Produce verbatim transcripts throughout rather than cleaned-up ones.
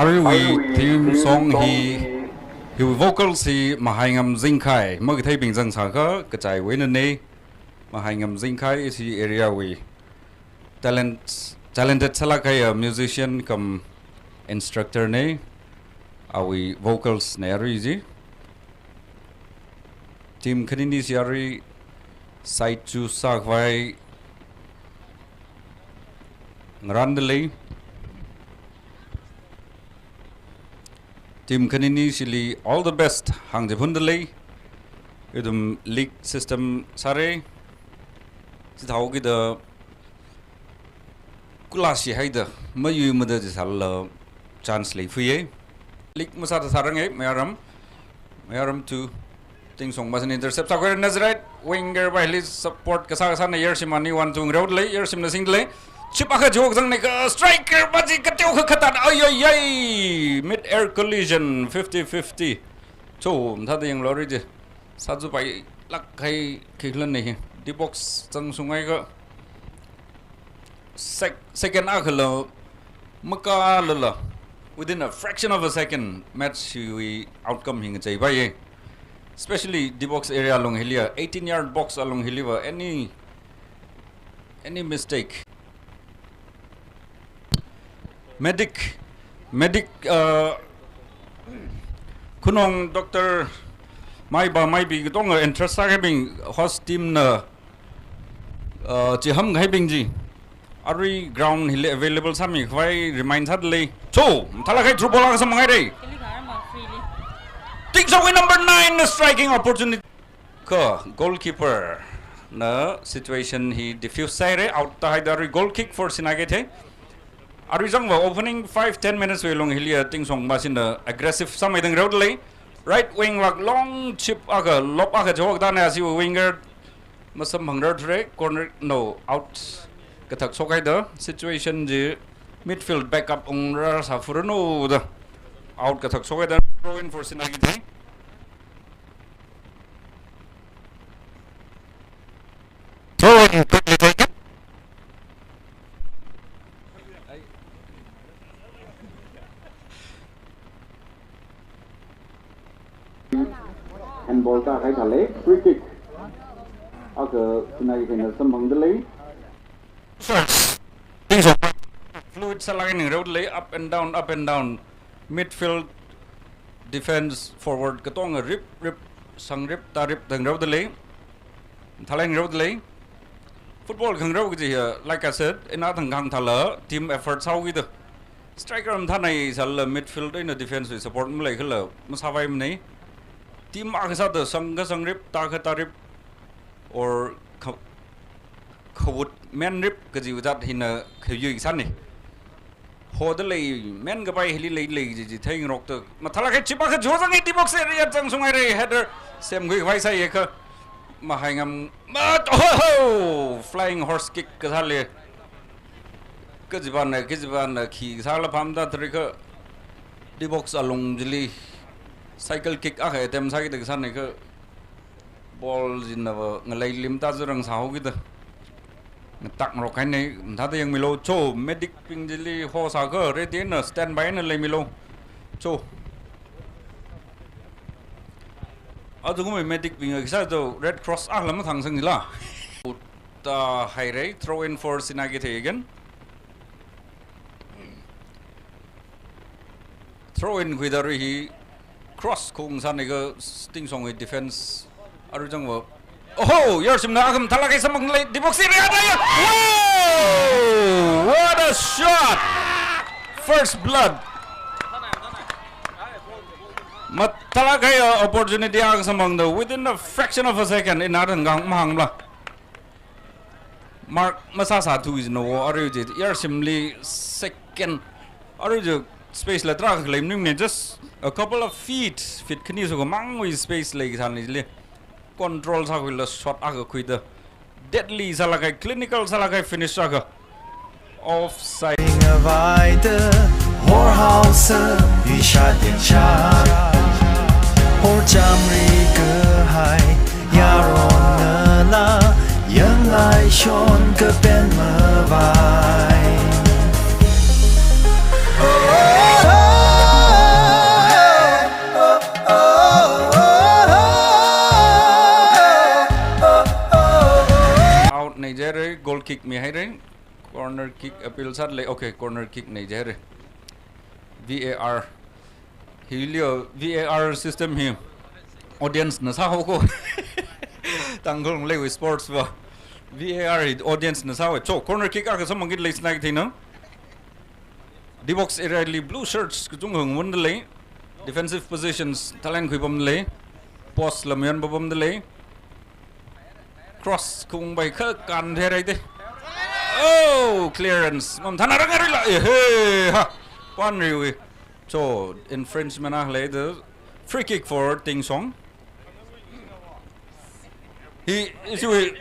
Aruiwui theme song hi, hiwui vocals hi Mahaingam Zingkhai, makatheibing zangsākha, kachaiwui einana, Mahaingam Zingkhai, ishi area wui talent, talented sālāk kahai musician cum instructor na, awui vocals na arui chi. Team khanini chi arui side choose sākhavai ngarānda lei. Team khanini chili all the best hāngchiphunda lei. Ithum league system sāra. Chithāhaokida kula shihaida, mayuimada chisālala chance leifaya. League masāda sāranga, Mayaram. Mayaram two. Tingsong masāna intercept sākhuira, Nazarite winger pali support kasā kasāna Yarshim ani one two ngarokda lei, Yarshimna singda lei. Chip akha jok zangna kha striker pa chi kateokha khatat, ai, ai, ai! Mid air collision, fifty fifty. Cho, mathāda yanglu ri chi. Sāzupailāk kahai khikhala na hi. D box zangshungakha sec-, second akhala makālala, within a fraction of a second, match hiwui outcome hi ngacheipaiya. Especially D box area alung hiliva, eighteen yard box alung hiliva, any, any mistake. Medic, medic, uh, Khunong doctor, maiba maibi katonga interest sākahaibing, host team na, uh, chiham kahaibing chi arui ground hili available sāmikhavai remind sāda lei. Cho, mathālāk kahai through ball akha samphanghaira. Tingsongwui number nine striking opportunity. Kha goalkeeper na situation hi defuse sāhaira, out tāhaida arui goal kick for Sinakeithei. Arui zangva opening five ten minutes wui alung hiliva Tingsong masina aggressive sāmeida ngarokda lei. Right wing vak long chip akha, lob akha jokda na, ashiwui winger masamphangrarthura, corner, no, out kathak shokhaida, situation chi midfield backup ungra sāphuranu da, out kathak shokhaida, throw in for Sinakeithei. Throw in quickly taken. Handball tākahai thālei, free kick akha Sinakeitheina samphangda lei. First, Tingsong fluid sālāk eina ngarokda lei, up and down, up and down. Midfield, defense, forward katonga rip, rip, sangrip, tārip da ngarokda lei. Mathālāk eina ngarokda lei. Football khangarok kaji hi, like I said, ina thangkha thāla team effort sāhaokida. Striker mathānai sālala midfield eina defense wui support maleikhala masāpaimana. Team akha sāda sangkha sangrip, tākha tārip, or kha-, khawut menrip kajiwui zat hina khayui sāna. Hoda lei, menkapai hili leilei kaji chi theingarokta. Mathālāk kahai chip akha jozanga, D box area zangshunghaira, header semkhuikhavai sāya kha. Mahaingam, ma, oh, oh, flying horse kick kasāli. Kajipana, kajipana khi kasāla pamda tharikha. D box alung chili cycle kick akha attempt sākida kasāna kha. Ball chinava ngalei lim ta zurang sāhaokida. Ngatakngarok kahaina, mathāda yangmilu, cho, medic bing chili hosākha, ready eina standby eina leimilu. Cho. Azungmi medic bing akha sā cho, Red Cross akhala mathāngsangla. Tāhaira, throw in for Sinakeithei again. Throw in khuida arui hi cross khaung sāna kha Tingsongwui defense arui zangva. Oho, Yarshimna akha mathālāk kahai samphang lei, D box area da ya. Wow! What a shot! First blood. Mathālāk kahai, uh, opportunity akha samphangda within a fraction of a second, ina thangkha mahāngla. Mark masāsāthu jina wo, arui chi Yarshimli second, arui chi space la tarākha khalei maningmana, just a couple of feet, feet khani shokhamangwui space leikasāna chili. Control sākhuila shot akha khuida. Deadly sālāk kahai, clinical sālāk kahai finish akha. Offside. Ringavaida, horhausa, isha tingsha. Horchamri kahai, yaron nala, yanglai shon kapen mavai. Kick mihaira. Corner kick appeal sālei. Okay, corner kick nei jihaira. V A R. Hili V A R system hi audience na sāhao ko. Tangkhul leiwui sports va V A R hi audience na sāhao. So, corner kick akha samphangki lei Sinakeithei na. D box area li blue shirts kachungkha ngavunda lei. Defensive positions thalai khuipamda lei. Post la mayonpapamda lei. Cross khaungpai kha kantheira de. Oh, clearance. Mamathānarang arila. Ehe, ha. Boundary wui. So, infringement akha lei da. Free kick for Tingsong. Hi, ishiwui.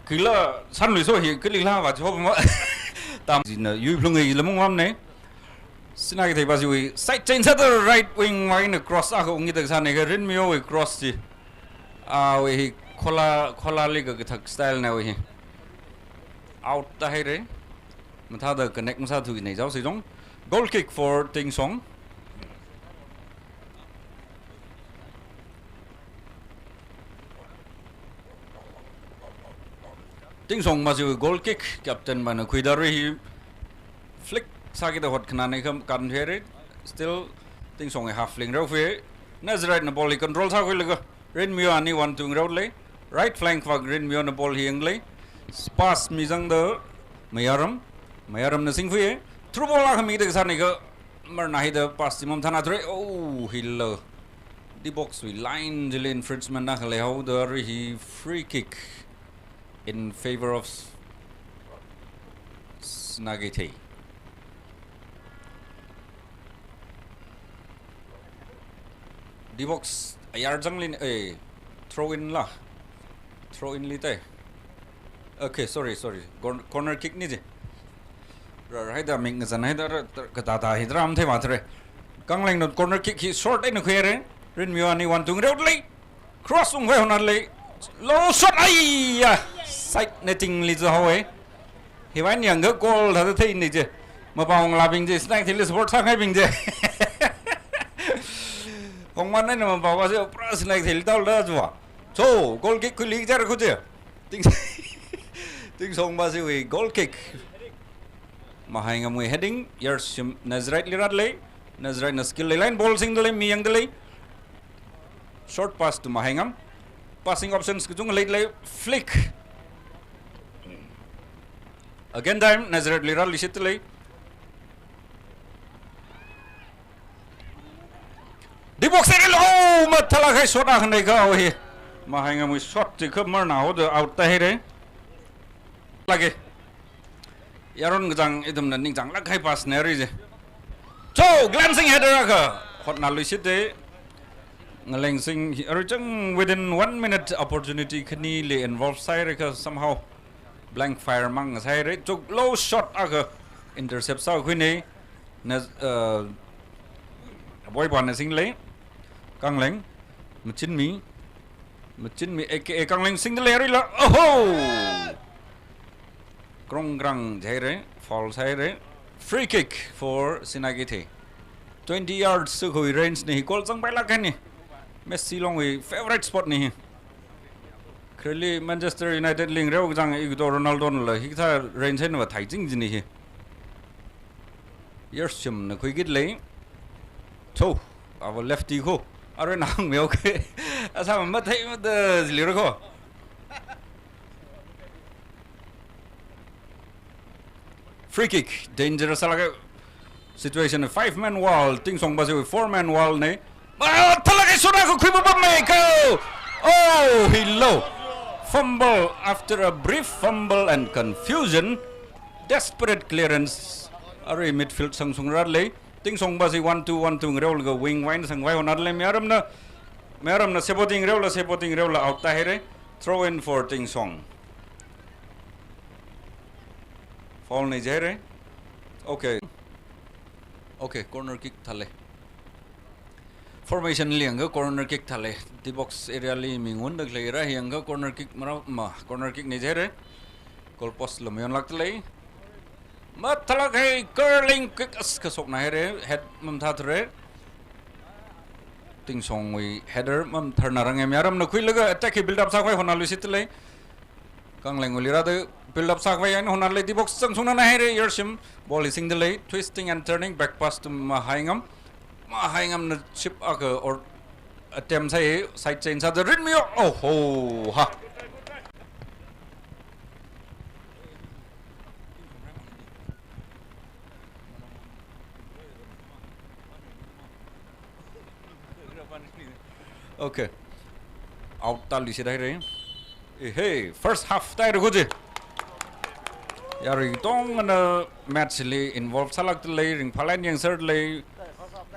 Kila sanlui so hi, kali la va cho ma. Tam jina, yui phlung hi lamung mamne. Sinakeithei pa shiwui. Side change sāda right wing wui eina cross akha ungki da sāne kha Rinmiyowui cross chi. Awui hi khola, kholali kakathak style na wui hi. Out tāhaira. Mathāda connect masāthu nei jao sijong. Goal kick for Tingsong. Tingsong pa shiwui goal kick, captain pana khuida ri hi flick sāki da hot khanane kha kantheira. Still Tingsong hi half fling rau fe. Nazarite na ball hi control sākhuilaga Rinmiyo ani one two ngarao lei. Right flank vak Rinmiyo na ball hi yang lei. Pass mizangda Mayaram. Mayaram na singfui. Through ball akha mida kasāne kha marna hida pass chi mamathānathura. Oh, hilo. D box wui line chili infringement akha leihaoda ri hi free kick in favor of Sinakeithei. D box ayar zangli, eh, throw in la. Throw in li tai. Okay, sorry, sorry. Corn-, corner kick ni je. Ra, ra, haida mik ngazan haida ra, ra, katata hidra am thei mathre. Kangleng na corner kick hi short eina khuire. Rinmiyo ani one two ngarao lei. Cross ungkhui hona lei. Low shot, aiya. Side netting li zahaowe. Hiwui eina yangkha goal thāda thei ni je. Mapao ngalābing je, Sinakeithei li support sāngaibing je. Hongman eina mapao va se, pra Sinakeithei li taoda jua. So, goal kick khuili jar khu je. Ting, Tingsong pa shiwui goal kick. Mahaingamwui heading, Yarshim Nazarite li rat lei. Nazarite na skill lei line ball singda lei, mi yangda lei. Short pass to Mahaingam. Passing options kachungkha lei lei. Flick. Again time, Nazarite li rat lishit lei. D box area lo, oh, mathālak hai shot akha nei kha, oh, hi. Mahaingamwui shot chi kha marna hoda out tāhaire. Lagi. Yaron kachang ithumna ningchānglak hai pass nei ri je. Cho, glancing header akha. Hotna luishit de. Ngaleng sing hi, aruichang within one minute opportunity khani li involve sāhaire kha somehow blank fire mang sāhaire. Cho, low shot akha intercept sākhui nei. Na, uh, Boipa na sing lei. Kangleng. Machinmi. Machinmi A K A Kangleng singda lei ri la. Oho! Krong krang jihaire. Foul sāhaire. Free kick for Sinakeithei. Twenty yards sukhui range ni hi goal zangpailak kani. Messi longwui favorite spot ni hi. Khareli Manchester United li ngarao kachang ito Ronaldo na la hikathā range eina va thai jing jini hi. Yarshim na khuikit lei. Cho, ava lefty ko. Are na hang meo ke. Asa mathei mada zili ro ko. Free kick, dangerous alaka situation, five man wall, Tingsong pa shiwui four man wall nei. Mathālak hai shot akha khuipapam mei ko. Oh, hilo. Fumble after a brief fumble and confusion. Desperate clearance. Arui midfield sangsung rat lei. Tingsong pa shi one two, one two ngarao laga wing wui eina sangvai hona lei Mayaram na. Mayaram na supporting ngarao la, supporting ngarao la out tāhaire. Throw in for Tingsong. Foul nei jihaire. Okay. Okay, corner kick thālei. Formation li yangkha corner kick thālei. D box area li mi ngunda khalei ra hi yangkha corner kick marao ma, corner kick nei jihaire. Goal post lo mayonlak lei. Mathālak hai curling kick as kashokna haire. Head mamathāthura. Tingsongwui header mamathānarang e Mayaram na khuilaga attack hi build up sākhui hona luishit lei. Kanglengwuili rāda build up sākhavai eina Honatli D box zangshungna haira, Yarshim ball hi singda lei, twisting and turning, back pass to Mahaingam. Mahaingamna chip akha or attempt sāi, side change sāda Rinmyo, oh ho ha. Okay. Out tāluishit haira. Ehe, first half tāhaira khuji. Yarui katongana match li involve sālākda lei, ringphālāk eina yangserda lei.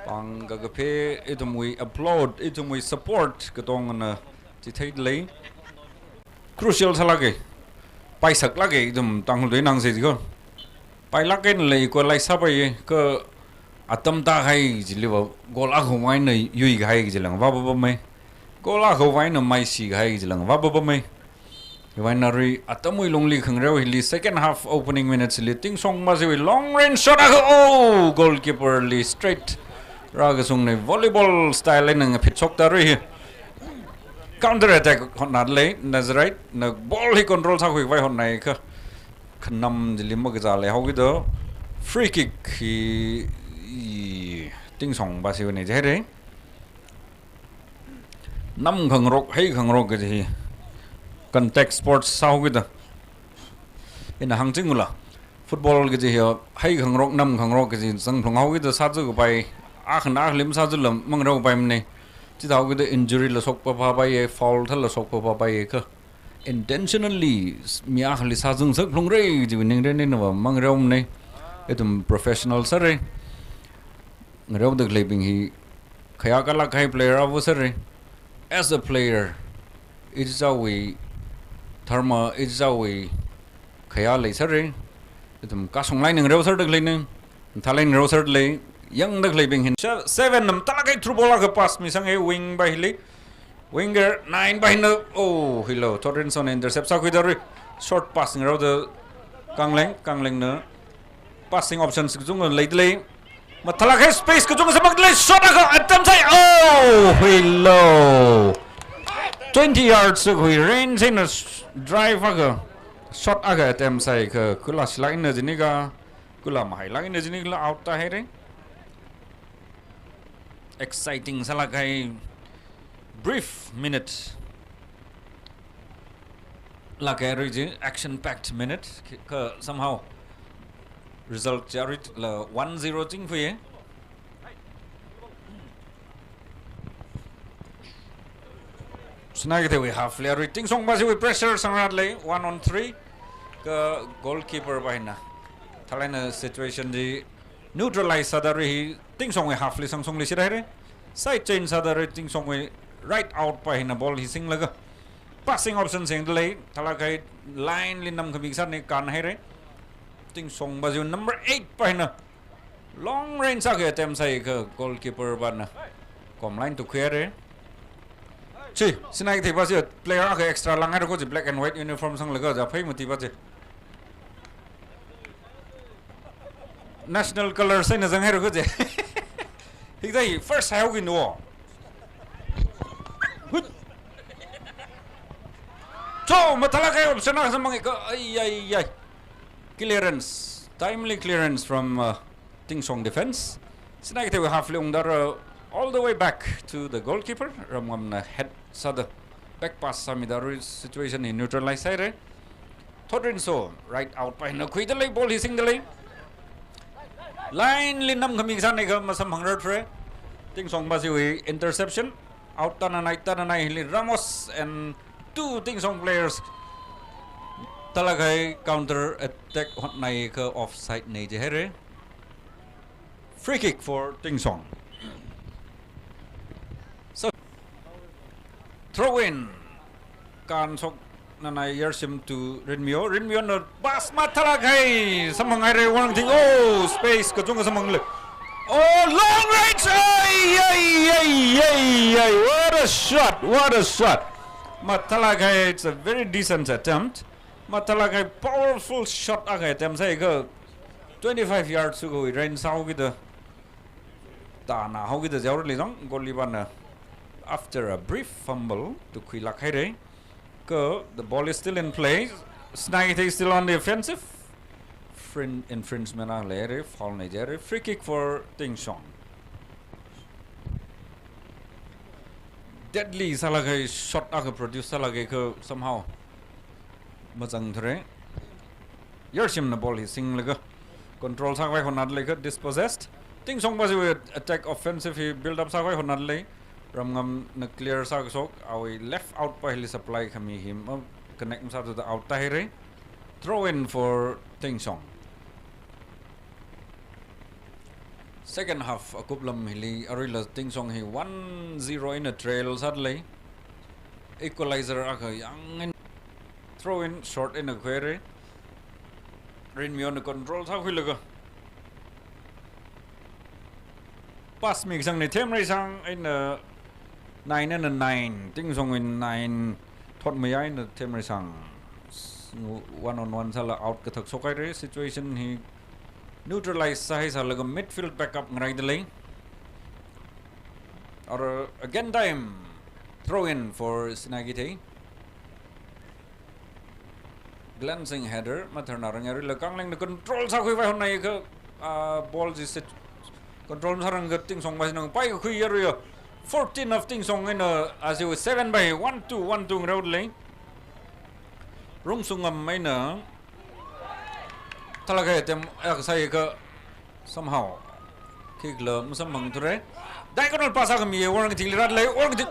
Pāng kakaphe, ithumwui applaud, ithumwui support katongana chitheida lei. Crucial sālāka. Paisaklāka, ithum Tangkhul tui nang se jiko. Pailāk eina lei equalize sāpai, kha atam tākahai chiliva goal akhawui eina yuikahai kaji lāngva papamei. Goal akhawui eina maishi kahai kaji lāngva papamei. Hiwui eina arui atamwui lungli khangareo hili second half opening minutes li Tingshong Basiwui long range shot akha, oh, goalkeeper li straight rākashungna volleyball style eina ngaphitshokda arui hi counter attack hotnada lei, Nazarite na ball hi control sākhuikhavai hotnai kha khanam chili makazā leihaokida free kick hi, i, Tingshong Basiwuina jihaira. Nam khangarok, hei khangarok kaji hi contact sports sāhaokida. Ina hāngchingula. Football kaji hi hei khangarok, nam khangarok kaji zangphalung haokida sāzā kapai, akhana akhali masāzāla mangareo kapaimana. Chithāhaokida injury la shokpapaiya, foul thāla shokpapaiya kha. Intentionally s-, mi akhali sāzāngasak phalungra kaji ningren einava mangareomana. Ithum professional sāra. Ngareoda khaleibing hi khayā kalāk kahai player ava sāra. As a player, ichichāwui dharma, ichichāwui khayā leisāra. Ithum kashunglāk eina ngareoserda khaleina. Mathālāk eina ngareoserda lei. Yangda khaleibing hin. Sha-, seven nam tālāk kahai through ball akha pass misanga wing pa hili. Winger nine pa hina, oh, hilo, Thotrinso na intercept sākhuida arui. Short pass ngareoda Kangleng, Kanglengna passing options kachungkha leida lei. Mathālāk kahai space kachungkha samphangda lei, shot akha attempt sāi, oh, hilo. Twenty yards wui range eina s-, drive akha, shot akha attempt sāi kha, kula shilāk eina jinika, kula mahailāk eina jinikala out tāhaira. Exciting sālāk kahai brief minute. Lāk kahai arui chi action packed minute. Kha somehow result chi aruila one zero chingkhui. Sinakeitheiwui half li arui Tingshong Basiwui pressure sangrāda lei, one on three. Kha goalkeeper pa hina mathālāk eina situation chi neutralize sāda arui hi Tingshongwui half li sangshungluishit haira. Side change sāda arui Tingshongwui right out pa hina ball hi singlaga passing option singda lei, mathālāk kahai line li namkhami kasāna kān haira. Tingshong Basiwui number eight pa hina long range akha attempt sāi kha goalkeeper pana kom line tukkhui haira. Chi, sinakeithei pa chi player akha extra lānghaira kho chi, black and white uniform sanglaga chi phei mati pa chi. National colors eina zanghaira kho chi. Hikathā hi first haihaoki no. Hut. Cho, mathālāk kahai option akha samphanga kha, ai, ai, ai. Clearance, timely clearance from, uh, Tingshong defense. Sinakeitheiwui half li ungda arui all the way back to the goalkeeper. Ramngamna head sāda back pass sāmida arui situation hi neutralize haira. Thotrinso right out pa hina khuida lei, ball hi singda lei. Line li namkhami kasāna kha masamphangrarthura. Tingshong Basiwui interception. Out tānanai, tānanai hili Ramos and two Tingshong players. Mathālāk kahai counter attack hotnai kha offside na jihaira. Free kick for Tingshong. So, throw in. Kānshoknanai Yarshim to Rinmyo. Rinmyona pass mathālāk kahai samphanghaira, one thing. Oh, space kachungkha samphangli. Oh, long range. Ai, ai, ai, ai, ai. What a shot. What a shot. Mathālāk kahai, it's a very decent attempt. Mathālāk kahai powerful shot akha attempt sāi kha twenty-five yards wui range sāhaokida, tānā haokida jaorali zang, goalie pana after a brief fumble tukkhuilāk haira. Kha the ball is still in play. Sinakeithei still on the offensive. Frin-, infringement a leira, foul na jira. Free kick for Tingshong. Deadly sālaga shot akha produce sālaga kha somehow mazangthura. Yarshimna ball hi singlaga control sākhavai hotnadalei kha dispossessed. Tingshong pa chiwui attack offensive hi build up sākhavai hotnadalei. Ramngamna clear sākashok, awui left out pa hili supply khami hi ma connect masāthuda out tāhaira. Throw in for Tingshong. Second half akuplam hili aruila Tingshong hi one zero eina trail sādalei. Equalizer akha yangin throw in short eina khuira. Rinmiyona control sākhuilaga pass mikasangna Themreisang eina nine eina nine, Tingshongwui nine, Thotmayā eina Themreisang. One on one sāla out kathak shokhaira. Situation hi neutralize sāhai sālaga midfield backup ngaraidalei. Or again time, throw in for Sinakeithei. Glancing header, matharnarang aruila Kanglengna control sākhuivai hotnai kha, ah, ball chi set control masārang kha Tingshong pa china paikakhui aruiya. Fourteen of Tingshong eina achiwui seven pa hi one two, one two ngarokdalei. Rungsungam eina thālaga attempt akha sāi kha somehow kick la masamphangthura. Diagonal pass akha miya, Worngthingli rādalei, Worngthing.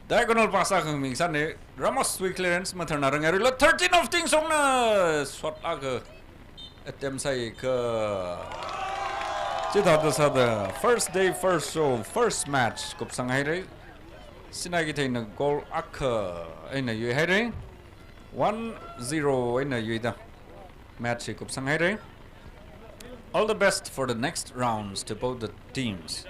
Diagonal pass akha mikasangna, Ramoswui clearance, matharnarang aruila thirteen of Tingshongna shot akha attempt sāi kha. Chithāda sāda first day, first show, first match kupsanghaira. Sinakeitheina goal akha eina yuihaira. One zero eina yuida match hi kupsanghaira. All the best for the next rounds to both the teams.